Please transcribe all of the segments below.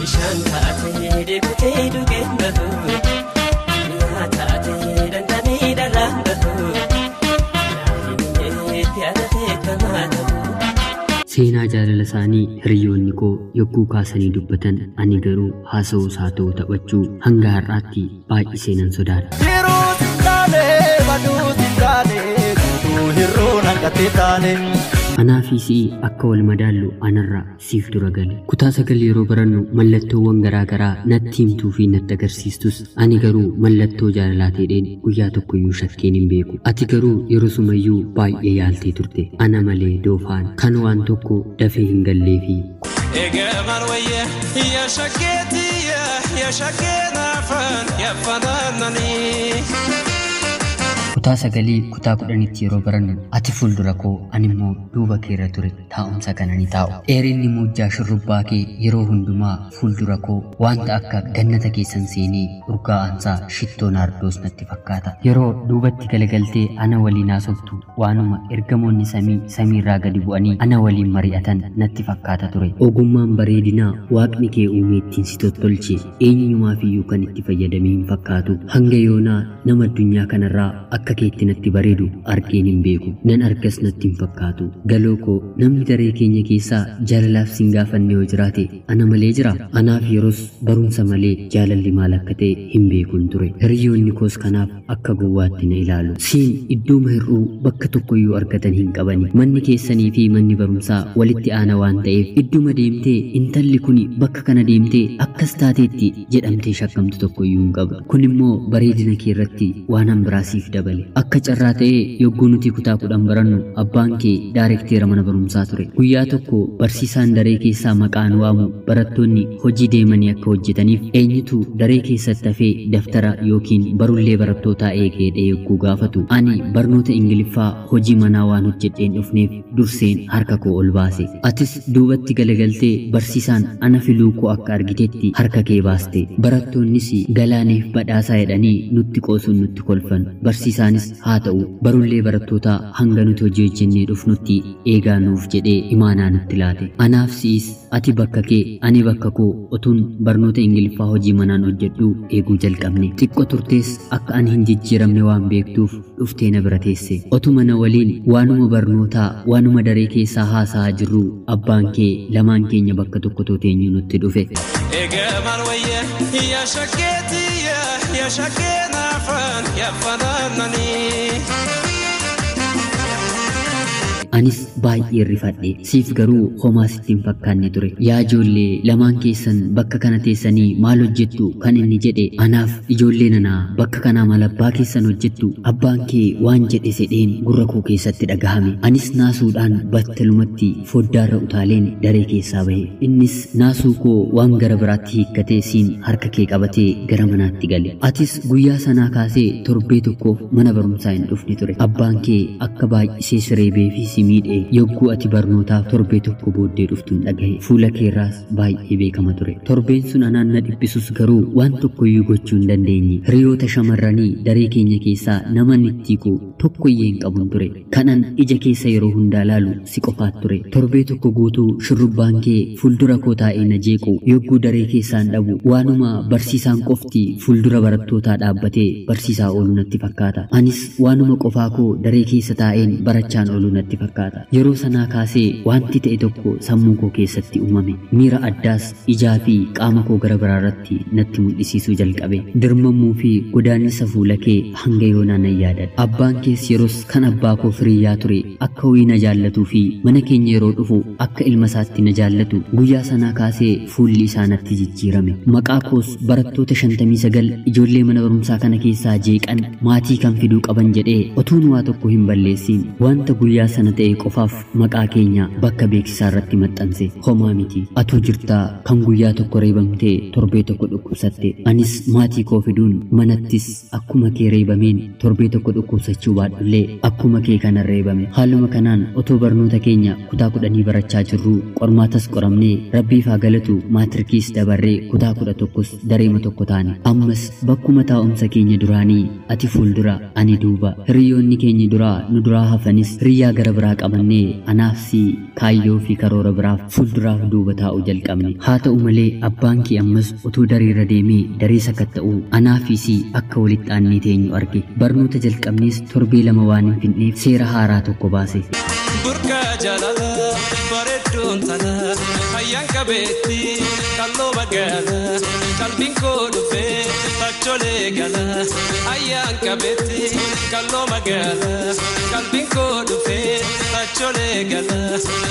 Bishaan taatee deebitee dhugeen bahu. Mi'a taatee dandamee dharraan bahu. Yaadni itti adatee kamaa ta'u. Seenaa jaalala isaanii hiriyoonni koo yogguu kaasanii dubbatan ani garuu haasa'uus haa ta'u taphachuu hanga har'aatti baay'isee nan sodaadha. Jiruu sin taane baduu sin taane guutuu hir'uu hanqatee taane. Anaa fi si'i akka wal madaallu anarra siif dura gale. Kutaa 9 yeroo barannu mallattoowwan garaa garaa natti himtuu fi natti agarsiistus ani garuu mallattoo jaalalaa ta'een guyyaa tokkoyyuu shakkeen hin beeku. Ati garuu yeroo sumayyuu baay'ee yaaltee turte. Ana malee doofaan kan waan tokko dafee hin galleefi. Eegamaan wayya yaa shakkeetii yaa shakkee naafaan yaa fanaananii. Kutaa 9 kutaa 10tti yeroo barannu ati fuuldura koo ani immoo duuba keerra ture taa'umsa kana ni taa'u. Dheerinni muujjaa shurrubbaa kee yeroo hundumaa fuuldura koo wanta akka gannata keessan seenee urgaa'ansaa shittoo naardoos natti fakkaata. Yeroo duubatti galagaltee ana waliin haasoftu waanuma ergamoonni samii samiirraa gadi bu'anii ana waliin mari'atan natti fakkaata ture. Ogummaan bareedinaa waaqni kee uume ittiin si tottolche eenyumaafiyyuu kan itti fayyadamee hin fakkaatu. Hanga yoonaa nama addunyaa kanarraa akka keetti natti bareedu argeen hin beeku. Nan argas natti hin fakkaatu. Galoo koo namni daree keenya keessaa jaalalaaf sin gaafanne yoo jiraate ana malee jira. Anaaf yeroos barumsa malee jaalalli maal akka ta'e hin beekun ture. Hiriyoonni koos kanaaf akka gowwaatti na ilaalu. Siin iddooma hir'uu bakka tokkoyyuu argatan hin qabani. Manni keessanii fi manni barumsaa walitti aana waan ta'eef idduma deemtee intalli kuni bakka kana deemtee akkas taateetti jedhamtee shakkamtu tokkoyyuu hin qabu. Kun immoo bareedina kee irratti waan hanbiraa siif dabale. Akka carraa ta'ee yogguu nuti kutaa 10 barannu abbaan kee daarekteera mana barumsaa ture. Guyyaa tokko barsiisaan daree keessaa maqaan waamu barattoonni hojii deemanii akka hojjetaniif eenyutu daree keessatti hafee daftara yookiin barullee barattootaa eegee yogguu gaafatu ani barnoota Ingiliffaa hojii manaa waan hojjedheen dhufneef durseen harka koo ol baase. Atis duubatti galagaltee barsiisaan ana filuu koo akka argitetti harka kee baaste. Barattoonnis galaaneef badhaasaa jedhanii nutti qoosuun nutti kolfan. Barsiisaanis haa ta'u barullee barattootaa hanga nuti hojii hojjennee dhufnutti eegaa nuuf jedhee imaanaa nutti laate. Anaaf si'is ati bakka kee ani bakka koo otuun barnoota Ingiliffaa hojii manaan hojjedhu eeguu jalqabne. Xiqqoo turtees akka ani hin jijjiiramne waan beektuuf dhuftee na bira teesse. Otuma na waliin waanuma barnootaa waanuma daree keessaa haasa'aa jirru abbaan kee lamaan keenya bakka tokko teenyu nutti dhufe. Eegamaan wayya yaa shakkeetii yaa shakkee naafaan yaa fanaananii. Anis baay'ee rifadhe. Siif garuu homaa sitti hin fakkaanne ture. Yaa ijoollee lamaan keessan bakka kana teessanii maal hojjettu kan inni jedhe anaaf ijoollee nanaa bakka kanaa maal abbaa keessan hojjettu abbaan kee waan jedhe sedheen gurra koo keessatti dhagahame. Anis naasuudhaan battalumatti foddaarra utaaleen daree keessaa bahe. Innis naasuu koo waan gara biraatti hiikkatee siin harka kee qabatee gara manaatti gale. Atis guyyaa sanaa kaasee torbee tokkoof mana barumsaa hin dhufne ture. Abbaan kee akka baay'isee siree beefi si miidhe yogguu ati barnootaaf torbee tokko booddee dhuftuun dhagahe. Fuula keerraas baay'ee beekama ture. Torbeen sun anaan na dhiphisus garuu waan tokkoyyuu gochuu hin dandeenye. Hiriyoota shamarranii daree keenya keessaa nama nitti koo tokkoyyee hin qabun ture. Kanan ija keessa yeroo hundaa laalu si qofaat ture. Torbee tokko guutuu shurrubbaan kee fuuldura koo taa'ee na jeequ yogguu daree keessaan dhabu waanuma barsiisaan qofti fuuldura barattootaa dhaabbatee barsiisaa oolu natti fakkaata. Anis waanuma qofaa koo daree keessa taa'een barachaan oolu natti fakkaata. Yeroo sanaa kaasee wanti ta'e tokko sammuu koo keessatti uumame. Miira addaas ijaa fi qaama koo gara biraarratti natti mul'isiisuu jalqabe. Dirmammuu fi godaannisa fuula kee hanga yoonaa nan yaadadha. Abbaan kees yeroos kan abbaa koo firiyyaa ture akka wayii na jaallatuu fi mana keenya yeroo dhufu akka ilma isaatti na jaallatu guyyaa sanaa kaasee fuulli isaa natti jijjiirame. Maqaa koos barattoota 59 ijoollee mana barumsaa kana keessaa jeeqan maatii kan fiduu qaban jedhee otuun waa tokko hin balleessin wanta guyyaa sana ta'e qofaaf maqaa keenya bakka beeksisaa irratti maxxanse. Homaa miti. Atuu jirtaa kan guyyaa tokko reebamtee torbee tokko dhukkubsatte. Anis maatii koo fiduun manattis akkuma kee reebameen torbee tokko dhukkubsachuu baadhullee akkuma kee kana reebame. Haaluma kanaan otoo barnoota keenya kutaa 10 barachaa jirru qormaatas qoramnee rabbiif haa galatu maatirkiis dabarree kutaa 11s dareema tokko taane. Ammas bakkuma taa'umsa keenya duraanii ati fuuldura ani duuba. Hiriyoonni keenya duraa nu duraa hafanis hiriyaa gara biraa walirraa qabannee anaaf si kaayyoo fi karoora biraaf fuulduraaf duuba taa'uu jalqabne. Haa ta'u malee abbaan kee ammas utuu dareerra deemee daree sakatta'uu anaa fi si akka walitti aannee teenyu arge. Barnoota jalqabnees torbee 2 waan hin finneef seera haaraa tokko baase. Burqaa jaalala bareedduun tana fayyaan qabeetti qalloo magaala qalbiin koo dhufee tacholee gala ayyaan qabeetti qalloo magaala qalbiin koo dhufee tacholee gala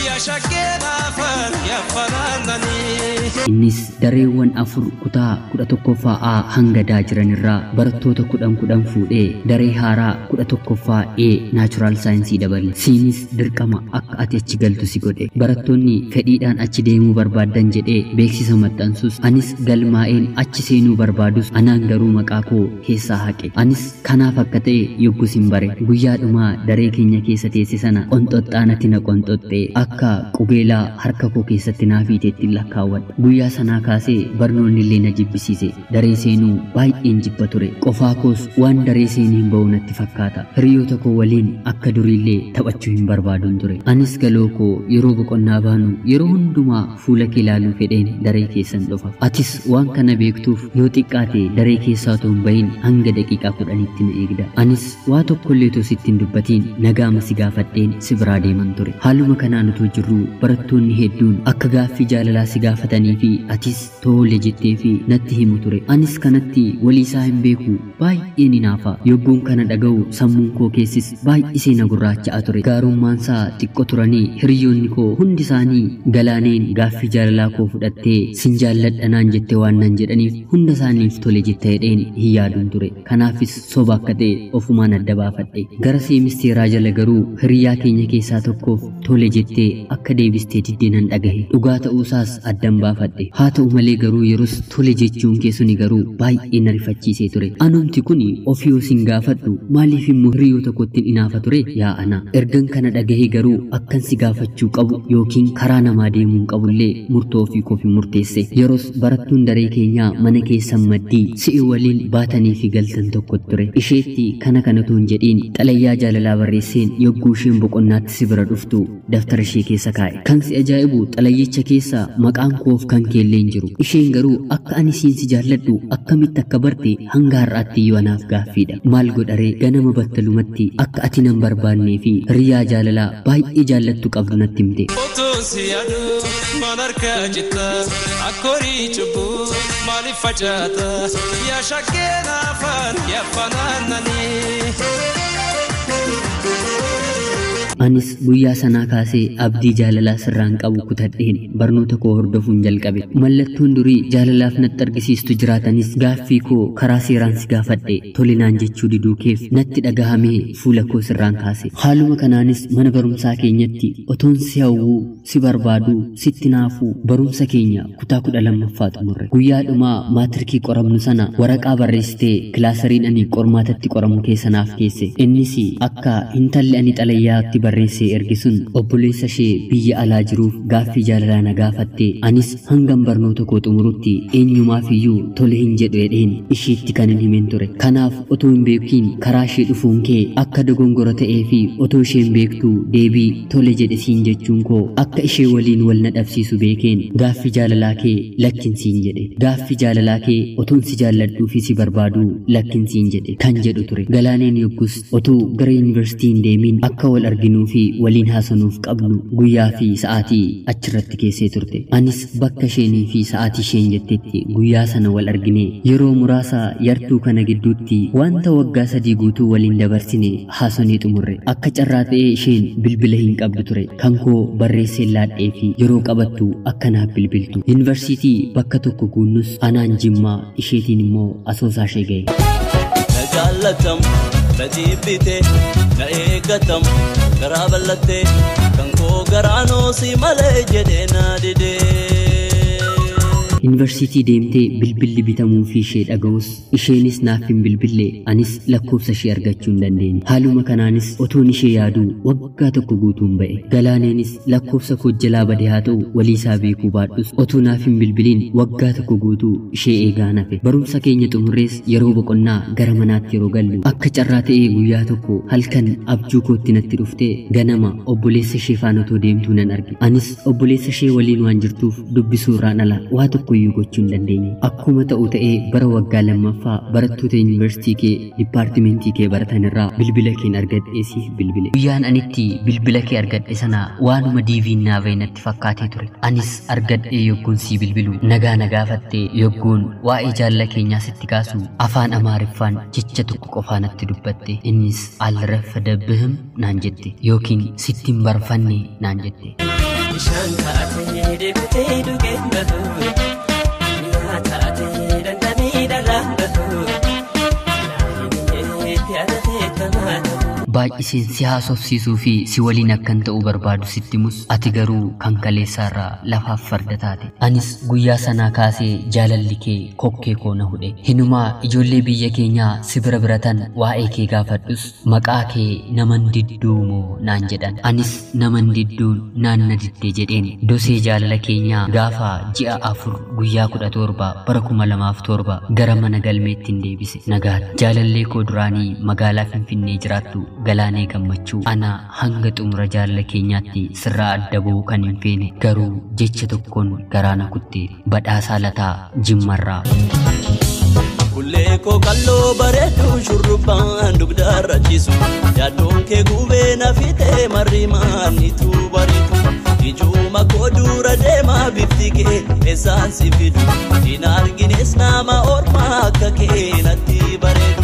yaa shakkee naafan yaa fanaananii. Innis dareewwan 4 kutaa 11ffaa A hanga D jiran irraa barattoota 10 fuudhee daree haaraa 11ffaa A naachuraal saayinsii dabale. Siinis dirqama akka ati achi galtu si godhe. Barattoonni fedhiidhaan achi deemuu barbaadan jedhee beeksisa maxxansus anis galmaa'een achi seenuu barbaadus anaan garuu maqaa koo keessaa haqe. Anis kanaaf akka ta'e yoggus hin bare. Guyyaa dhumaa daree keenya keessa teesse sana qonxoxxaanatti na qonxoxxee akka qubeelaa harka koo keessatti naa fiiteetti lakkaawwadha. Guyyaa sanaa kaasee barnoonni illee na jibbisiise. Daree seenuu baay'een jibba ture. Qofaa koos waan daree seenee hin ba'u natti fakkaata. Hiriyoota koo waliin akka duriillee taphachuu hin barbaaduun ture. Anis galoo koo yeroo boqonnaa baanu yeroo hundumaa fuula kee ilaaluu fedheen daree keessan dhufa. Atis waan kana beektuuf yoo xiqqaate daree keessaa otoo hin bahin hanga daqiiqaa 10tti na eegda. Anis waa tokkollee otoo sitti hin dubbatiin nagaama si gaafadheen si biraa deeman ture. Haaluma kanaan otoo jirruu barattoonni hedduun akka gaaffii jaalalaa si gaafatanii fi atis tole jettee fi natti himu ture. Anis kanatti walii isaa hin beeku baay'ee ni naafa. Yogguun kana dhaga'u sammuun koo keessis baay'isee na gurraacha'a ture. Gaarummaan isaa xiqqoo turanii hiriyoonni koo hundi isaanii galaaneen gaaffii jaalalaa koo fudhattee sin jaalladha naan jette waan naan jedhaniif hunda isaaniif tole jette jedheen hin yaaduun ture. Kanaafis soba akka ta'e ofumaan adda baafadhe. Gara seemisteeraa jala garuu hiriyaa keenya keessaa tokkoof tole jettee akka deebistee diddee nan dhagahe. Dhugaa ta'uusaas addan baafadhe. Haa ta'u malee garuu yeroos tole jechuun kee suni garuu baay'ee na rifachiisee ture. Anumti kun ofii yoo sin gaafadhu maaliif immoo hiriyoota kootti inaafa ture yaa ana. Ergan kana dhagahee garuu akkan si gaafachuu qabu yookiin karaa namaa deemuun qabullee murtoo ofii koof murteesse. Yeroos barattuun daree keenyaa mana keessan maddii si'i waliin baatanii fi galtan tokko ture. Isheetti kana kanatu hin jedhiin xalayyaa jaalalaa barreesseen yogguu isheen boqonnaatti si bira dhuftu daftara ishee keessa kaa'e. Kan si ajaa'ibu xalayyicha keessa maqaan koof kan keellee hin jiru. Isheen garuu akka ani siin si jaalladhu akkamitti akka barte hanga har'aatti iyyuu anaaf gaaffiidha. Maal godharee ganama battalumatti akka ati nan barbaannee fi hiriyaa jaalalaa baay'ee jaallattu qabdu natti himte. Otuun si yaadu maal harkaa jetta akkorii cubbuu maaliif facaata yaa shakkee naafaan yaa fanaananii. Anis guyyaa sanaa kaasee abdii jaalalaa sirraan qabu kutadheen barnoota koo hordofuun jalqabe. Mallattoon durii jaalalaaf natti argisiistu jiraatanis gaaffii koo karaa seeraan si gaafadhe tolinaan jechuu diduu keef natti dhagahamee fuula koo sirraan kaase. Haaluma kanaanis mana barumsaa keenyatti otoon si hawwuu si barbaaduu sitti naafuu barumsa keenya kutaa 12ffaa xumurre. Guyyaa dhumaa maatirikii qoramnu sana waraqaa barreessitee kilaasariin ani qormaatatti qoramu keessa naaf keesse. Innis akka intalli ani xalayyaatti barreessee erge sun obboleessa ishee biyya alaa jiruuf gaaffii jaalalaa na gaafatte. Anis hangam barnoota koo xumurutti eenyumaaf iyyuu tole hin jedhu jedheen isheetti kan hin himin ture. Kanaaf otoo hin beekiin karaa ishee dhufuun kee akka dogongora ta'ee fi otoo isheen beektuu deebii tole jedhe siin jechuun koo akka ishee waliin wal na dhabsiisu beekeen gaaffii jaalalaa kee lakkin siin jedhe. Gaaffii jaalalaa kee otoon si jaalladhuu fi si barbaaduu lakkin siin jedhe kan jedhu ture. Galaaneen yoggus otoo gara yuunivarsiitii hin deemin akka wal arginuu fi waliin haasanuuf qabnu guyyaa fi sa'aatii achirratti keessee turte. Anis bakka isheenii fi sa'aatii isheen jettetti guyyaa sana wal argine. Yeroo muraasa yartuu kana gidduutti wanta waggaa 3 guutuu waliin dabarsine haasonee xumurre. Akka carraa ta'ee isheen bilbila hin qabdu ture. Kan koo barreessee laadhee fi yeroo qabattu akka naaf bilbiltu. Yuunivarsiitii bakka tokko guunnus anaan Jimmaa isheetiin immoo Asoosaa ishee ga'e. Na jaallatam, na jibbite, na eeggatam, garaa bal'atte, kan koo garaanoo si malee jedhee na dide. Yuunivarsiitii deemtee bilbilli bitamuu fi ishee dhaga'us isheenis naaf hin bilbille, anis lakkoofsa ishee argachuu hin dandeenye. Haaluma kanaanis otoon ishee yaaduu waggaa tokko guutuun ba'e. Galaaneenis lakkoofsa koo jalaa bade haa ta'u waliisaa beekuu baadhus otoo naaf hin bilbiliin waggaa tokko guutuu ishee eegaa nafe. Barumsa keenya xumurrees yeroo boqonnaa gara manaatti yeroo gallu akka carraa ta'ee guyyaa tokko halkan abjuu kootti natti dhuftee ganama obboleessa ishee faana otoo deemtuu nan arge. Anis obboleessa ishee waliin waan jirtuuf dubbisuu irraan ala waa tokkoyyuu gochuu hin dandeenye. Akkuma ta'u ta'ee bara waggaa lammaffaa barattoota yuunivarsiitii kee dipaartimentii kee baratan irraa bilbila keen argadhee siif bilbile. Guyyaan anitti bilbila kee argadhe sana waanuma diiviin naa ba'e natti fakkaatee ture. Anis argadhee yogguun sii bilbilu nagaa na gaafattee yogguun waa'ee jaalala keenyaa sitti kaasu afaan Amaariffaan jecha tokko qofaa natti dubbatte. Innis alrafadabbihim naan jette yookiin sitti hin barfanne naan jette. Bishaan taatee deebitee dhugeen bahu, mi'a taatee dhandhamee dharraan bahu, naannoo ana feetamaa ta'u. Baay'iseen si haasofsiisuu fi si waliin akkan ta'uu barbaadu sitti himus ati garuu kan kaleessaarraa lafaaf farda taate. Anis guyyaa sanaa kaasee jaalalli kee kokkee koo na hudhe. Hinumaa ijoollee biyya keenyaa si bira biratan waa'ee kee gaafadhus maqaa kee naman didduumoo naan jedhan. Anis naman didduun naan na diddee jedheen. Dosee jaalala keenyaa gaafa ji'a 4 guyyaa 17 bara 2007 gara mana galmeetti hin deebise. Nagaatti jaalallee koo duraanii magaalaa Finfinnee jiraattu Galaanee Gammachuu, ana hanga xumura jaalala keenyaatti sirraa adda ba'uu kan hin feene garuu jecha tokkoon garaa na kutte. Badhaasaa Lataa Jimmarraa. Kullee koo qalloo bareedduu shurrubbaan dugdarra ciisu, yaaddoon kee gubee na fixee marrimaan ni bariitu. Ijuma koo dura deemaa bifti kee eessaan si fidu, hin argines nama ormaa akka kee natti bareedu.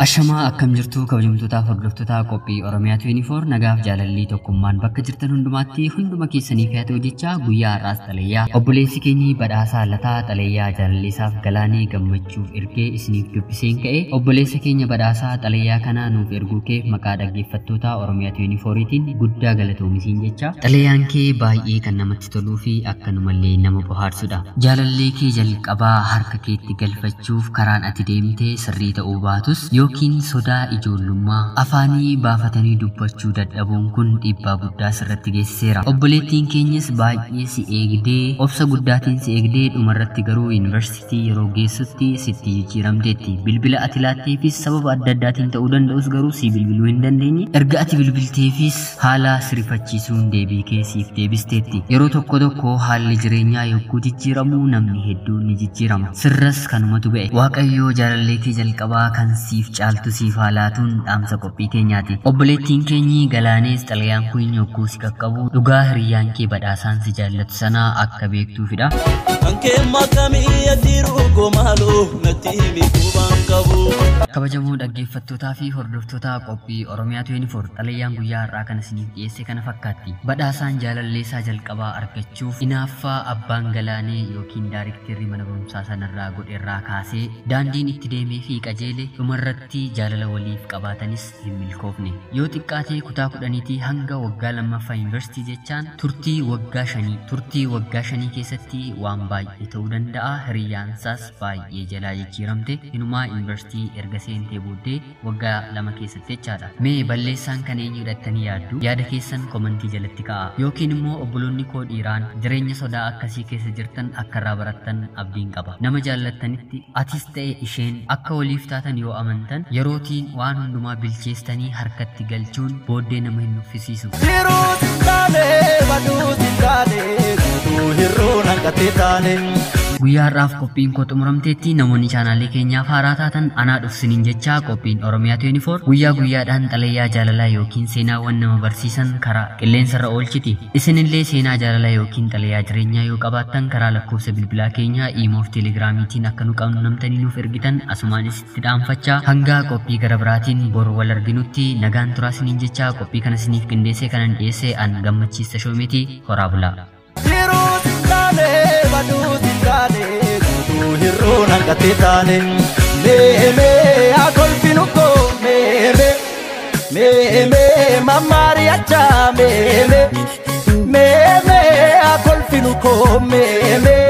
Ashamaa, akkam jirtu kabajamtootaaf hordoftoota qophii Oromiyaa 24? Nagaaf jaalalli tokkummaan bakka jirtan hundumaatti hunduma keessaniif haa ta'u jechaa, guyyaa har'aas xalayyaa obboleessi keenya Badhaasaa Lataa xalayyaa jaalalleessaaf Galaanee Gammachuuf ergee isiniif dubbiseen ka'e. Obboleessa keenya Badhaasaa, xalayyaa kana nuuf erguu keef maqaa dhaggeeffattoota Oromiyaa 24tiin guddaa galatoomisiin jecha. Xalayyaan kee baay'ee kan namatti toluu fi akkanumallee nama bohaarsudha. Jaalallee kee jalqabaa harka keetti galfachuuf karaan ati deemte sirrii ta'uu baatus yookiin sodaa ijoollummaa afaanii baafatanii dubbachuu dadhabuun kun dhiibbaa guddaa sirratti geessiseera. Obboleettiin keenyas baay'ee si eegdee, obsa guddaatiin si eegdee, dhumarratti garuu yuunivarsiitii yeroo geessutti sitti jijjiiramteetti. Bilbila ati laatteefis sababa adda addaatiin ta'uu danda'us garuu si bilbiluu hin dandeenye. Erga ati bilbilteefis haala sirifachiisuun deebii kee siif deebisteetti. Yeroo tokko tokko haalli jireenyaa yogguu jijjiiramu namni hedduun ni jijjiirama. Sirras kanumatu ba'e. Waaqayyoo jaalallee kee jalqabaa kan siif caaltu siif haa laatuun dhaamsa qophii keenyaati. Obboleettiin keenyi Galaanees xalayaan kun yogguu si qaqqabu dhugaa hiriyyaan kee Badhaasaan si jaallatu sanaa akka beektuufidha. Kan kee makamii adiiruu gomaaloo natti himi qubaan qabu. Kabajamoo dhaggeeffattootaa fi hordoftoota qophii Oromiyaa 24, xalayyaan guyyaa har'aa kan isiniif dhiyeesse kana fakkaatti. Badhaasaan jaalalleessaa jalqabaa argachuuf inaaffaa abbaan Galaanee yookiin daariktarri mana barumsaa sanarraa godherraa kaasee daandiin itti deemee fi qajeele dhumarratti jaalala waliif qabaatanis hin milkoofne. Yoo xiqqaatee kutaa 10tii hanga waggaa lammaffaa yuunivarsiitii jechaan turtii waggaa 5. Turtii waggaa 5 keessatti waan baay'ee ta'uu danda'a. Hiriyyaansaas baay'ee jalaa jijjiiramte. Hinumaa yuunivarsiitii erga seentee booddee waggaa 2 keessatti jechaadha. Mee balleessaan kan eenyu hidhattanii yaaddu? Yaada keessan komantii jalatti ka'a. Yookiin immoo obboloonni koo dhiiraan jireenya sodaa akkasii keessa jirtan akka irraa barattan abdiin qaba. Nama jaallattanitti atis ta'e isheen akka waliif taatan yoo amantan yerootiin waan hundumaa bilcheessitanii harkatti galchuun booddee nama hin nuffisiisu. Jiruus hin taane baduus hin taane guutuu hir'uun hanqatee taane. Guyyaa har'aaf qophiin koo xumuramteetti. Namoonni chaanaalii keenyaaf haaraa taatan anaa dhufsiniin jechaa, qophiin Oromiyaa 24 guyyaa guyyaadhaan xalayaa jaalalaa yookiin seenaawwan nama barsiisan karaa qilleensarra oolchiti. Isinillee seenaa jaalalaa yookiin xalayaa jireenyaa yoo qabaattan karaa lakkoofsa bilbilaa keenyaa iimoof teelegiraamiitiin akka nu qunnamtanii nuuf ergitan asumaan isitti dhaanfachaa, hanga qophii gara biraatiin bor wal arginutti nagaan turaa isiniin jechaa, qophii kana isiniif qindeessee kanan dhiyeesse an Gammachiista Shoomeeti. Horaa bulaa. Jiruus hin taane baduus hin taane guutuu hir'uun hanqatee taane. Mee mee haa kolfinu koo mee mee mee mee mammaari'achaa mee mee mee mee haa kolfinu koo mee mee.